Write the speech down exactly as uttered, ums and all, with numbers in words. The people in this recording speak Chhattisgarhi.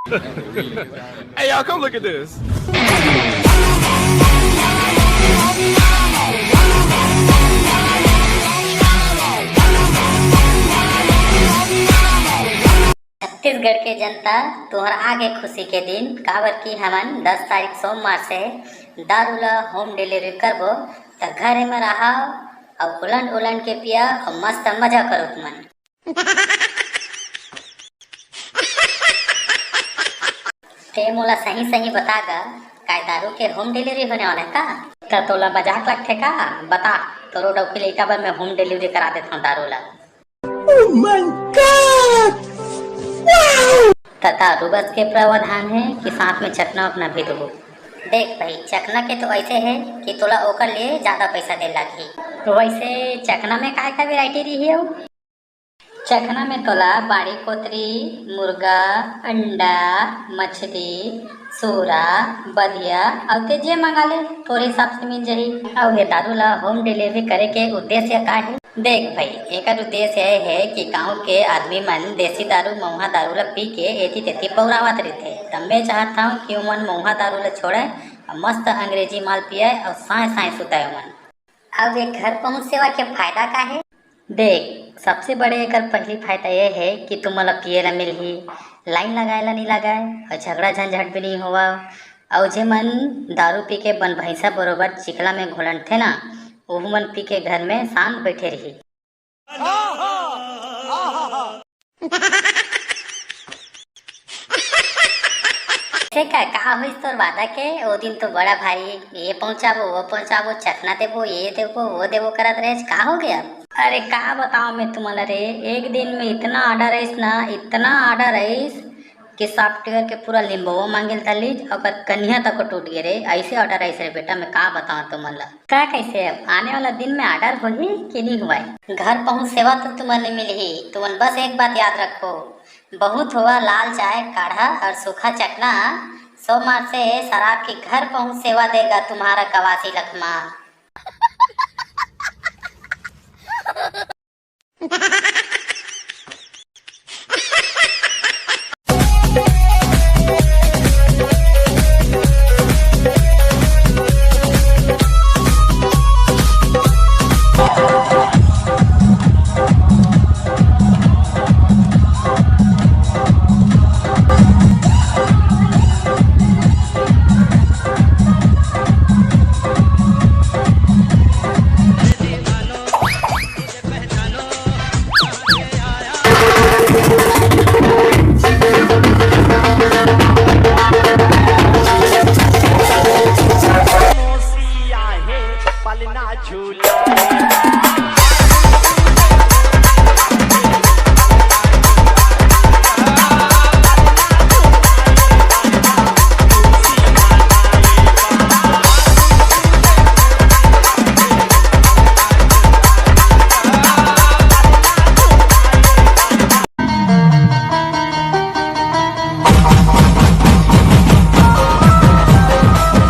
Hey, y'all, come look at this. Chhattisgarh के जनता, तुहर आगे खुशी के दिन, काबर कि हमन दस तारीख सोमवार से दारू ला होम डिलीवरी करबो, त घरे में रहा अउ उलंड उलंड के पिया अउ मस्त मजा करो तुमन। ते मोला सही सही बता गा, काय दारू के होम डिलीवरी होने वाला है का? त तोला मजाक लगथे का? बता, तोरो डौकी लइका बर मैं होम डिलीवरी करा देथव दारू ला। Oh my God! Wow! त दारू बस के प्रावधान है कि साथ में चखना उखना भी देबो? देख भाई, चखना के तो ऐसे है कि तोला ओकर लिए ज्यादा पैसा दे लागही। तो वैसे चखना में काय का वैरायटी रही हो? चखना में तोला बाड़ी कोतरी, मुर्गा, अंडा, मछली, सूरा, बधिया, अउ ते जे मंगा ले, तोरे हिसाब से मिल जाही। अउ ये दारू ला होम डिलीवरी करे के उद्देश्य का है? देख भाई, एकर उद्देश्य ये है कि गांव के आदमी मन देसी दारू, महुआ दारू ला पी के एती तेती बौरावत रहिथे। त मैं चाहत हूँ कि ओमन महुआ दारू ला छोड़े अउ मस्त अंग्रेजी माल पिए अउ साय साय सुताए ओमन। अउ ये घर पहुँच सेवा के फायदा का है? देख, सबसे बड़े एकर पहली फायदा ये है कि तुमन ला पिए ला मिलही, लाइन लगाए ला नहीं लगाए अउ झगड़ा झंझट भी नहीं होवा। अउ जे मन दारू पी के बन भैंसा बरोबर चिखला में घोलंडथे ना, ओहू मन पी के घर में शांत बैठे रही। से का, का होइस तोर वादा के? ओ दिन तो बड़ा भारी ये पहुंचाबो, वो पहुंचाबो, चखना देबो, ये देबो, वो देबो करत रहेस, का हो गया? अरे का बताओ मैं तुम्हाला रे, एक दिन में इतना ऑर्डर आइस ना, इतना ऑर्डर आइस कि सॉफ्टवेयर के पूरा लिम्बो मांगिल था लीज, ओकर कनिया तक टूट गए रे। ऐसे ऑर्डर आइस रे बेटा, मैं का बताओ तुमन ला। का कैसे अब आने वाला दिन में ऑर्डर होही कि नहीं हुआ? घर पहुंच सेवा तो तुमन ले मिलही। तुमन बस एक बात याद रखो, बहुत होवा लाल चाय, काढ़ा और सूखा चखना, सोमवार से शराब की घर पहुंच सेवा देगा तुम्हारा कवासी लखमा।